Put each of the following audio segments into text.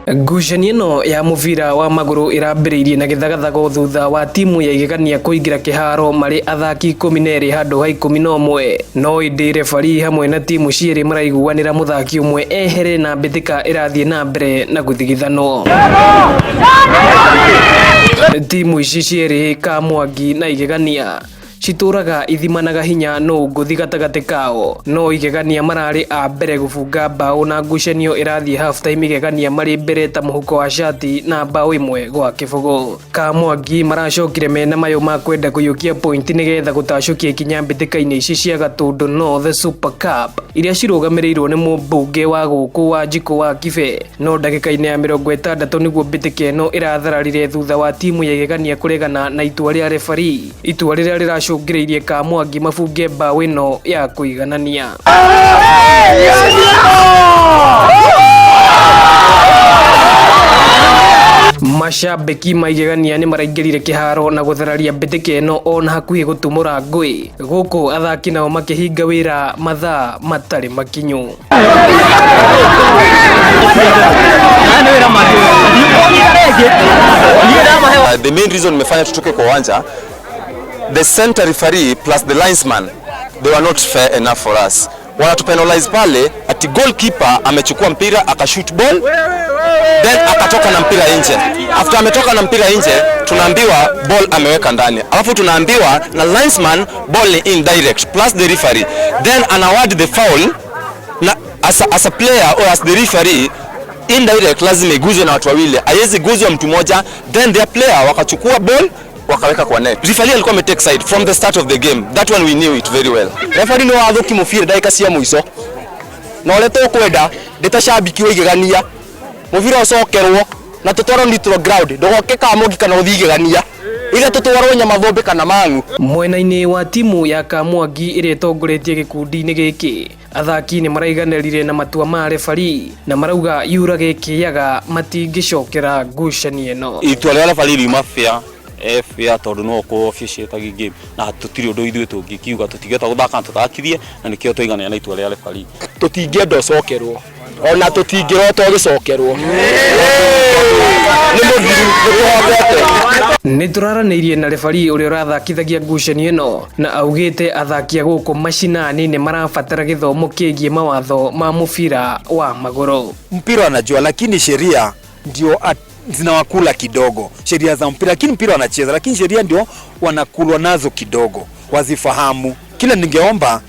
Ngucanio ĩno ya mũbira wa magũrũ ĩrambĩrĩirie na gĩthagathago thutha wa timu ya Igegania kũingĩra kĩharo marĩ athaki 12 handũ ha 11, no ĩndĩ refari hamwe na timu cierĩ maraiguanĩra mũthaki ũmwe ehere na mbĩtĩka ĩrathiĩ na mbere na gũthigithanwo. Timu ici cierĩ Kamwangi na Igegania citũraga ithimanaga hinya nũ ngũthi gatagatĩ kao, no Igegania mararĩ a mbere gũbunga mbaũ na ngucanio ĩrathiĩ half time Igegania marĩ mbere ta mũhuko wa shati na mbaũ 1-0. Kamwangi maracokire mena mayũ ma kwenda kũiyũkia pointi nĩgetha gũtacũkia ikinya mbĩtĩka-inĩ ici cia Gatũndũ North Super Cup iria cirũgamĩrĩirwo nĩ mũmbunge wa gũkũ wa Njikũ wa Kibe, no ndagĩka-inĩ ya 60 nĩguo mbĩtĩka ĩno ĩrathararire thutha wa timu ya Igegania kũregana na itua rĩa refari, itua rĩrĩa rĩracũngĩrĩirie Kamwangi mabunge mbaũ ĩno ya kũiganania. Macambĩki ma Igegania nĩ maraingĩrire kĩharo na gũthararia mbĩtĩka ĩno ona hakuhĩ gũtumũra ngũĩ, gũkũ athaki nao makĩhinga wĩra mathaa matarĩ makinyu. The main reason imefanya tutoke kwa uwanja, the center referee plus the linesman, they were not fair enough for us. Wanatupenalize pale ati goalkeeper amechukua mpira akashoot ball then akatoka na mpira nje. After ametoka na mpira nje, tunaambiwa ball ameweka ndani, alafu tunaambiwa na linesman ball ni indirect plus the referee then ana award the foul na as a player or as the referee indirect lazima iguzwe na watu wawili, haiwezi guzwa mtu mmoja. Then their player wakachukua ball wakaweka kwa net. Referee alikuwa ametake side from the start of the game, that one we knew it very well. Referee nĩ wathũki mũbira ndagĩka cia mũico na ũrĩa tũkwenda ndĩ ta cambiki wa Igegania mũbira ũcokerwo na tũtwarwo neutral ground, ndũgoke Kamwangi kana ũthiĩ Igegania, ithe tũtwarwo Nyamathũmbĩ kana Mang'u. Mwena-inĩ wa timu ya Kamwangi ĩrĩa ĩtongoretie gĩkundi-inĩ gĩkĩ, athaki nĩ maraiganĩrire na matua ma refari na marauga yurage kĩaga matingĩcokera ngucanio ĩno. Itua rĩa referee riuma fair, fair tondũ no ũkorwo officiate game na tũtirĩ ũndũ ithuĩ tũngĩkiuga, tũtingĩhota gũthaka na tũthakithie na nĩkĩo tũiganĩra na itua rĩa referee. Tũtingĩenda ũcokerwo ona tũtingĩrota ũgĩcokerwo nĩ mũthiru, nĩ tũhotete. Nĩ tũraranĩirie na refari ũrĩa ũrathakithagia ngucanio ĩno na augĩte athaki a gũkũ macinani nĩ marabatara gĩthomo kĩgiĩ mawatho ma mũbira wa magũrũ. Mpira wanajua, lakini sheria ndio zinawakula kidogo, sheria za mpira, lakini mpira wanacheza, lakini sheria ndio wanakulwa nazo kidogo, wazifahamu. Kila ningeomba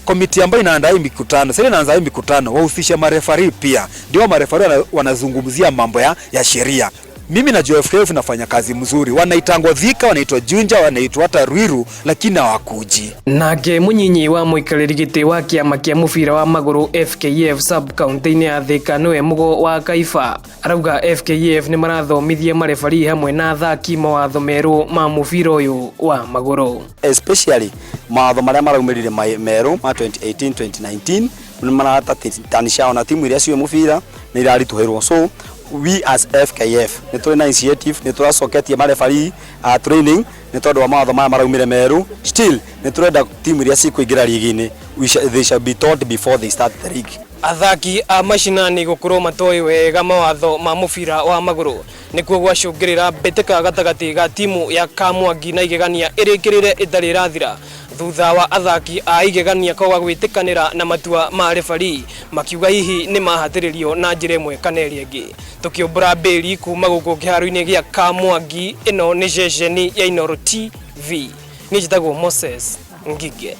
komiti ambayo inaandaa hii mikutano, sasa inaanza hii mikutano, wahusishe marefari pia, ndio marefari wanazungumzia mambo ya sheria. Mimi najua FKF nafanya kazi mzuri, wanaitangwa Thika, wanaitwa Juja, wanaitwa hata Ruiru, lakini hawakuji. Nake mũnyinyi wa mũikarĩri gĩtĩ wa kĩama kĩa mũbira wa magũrũ FKF sub county-inĩ ya Thika nĩwe Mũgo wa Kaiba arauga FKF nĩ marathomithia marefari hamwe na athaki mawatho merũ ma mũbira ũyũ wa magũrũ. Especially mawatho marĩa maraumĩrire merũ ma 2018 2019 nĩ maratatanisha ona timu iria ciũĩ mũbira nĩ iraritũhĩrwo. So we as FKF nĩ tũrĩ na initiative, nĩ tũracoketie marefari training nĩ tondũ wa mawatho maya maraumire merũ. Still nĩ tũrenda timu iria cikũingĩra ligi-inĩ, they shall be taught before they start the league. Athaki a macinani gũkorwo matoĩ wega mawatho ma mũbira wa magũrũ nĩkuo gwacũngĩrĩra mbĩtĩka gatagatĩ ga timu ya Kamwangi na Igegania ĩrĩkĩrĩre ĩtarĩ ĩrathira thutha wa athaki a Igegania kwaga gwĩtĩkanĩra na matua ma refari makiuga hihi nĩ mahatĩrĩrio na njĩra ĩmwe kana ĩrĩa ĩngĩ. Tũkĩũmbũra mbĩri kuma gũkũ kĩharo-inĩ gĩa Kamwangi, ĩno nĩ ceceni ya Inooro TV. Niĩ njĩtagwo Moses Ngige.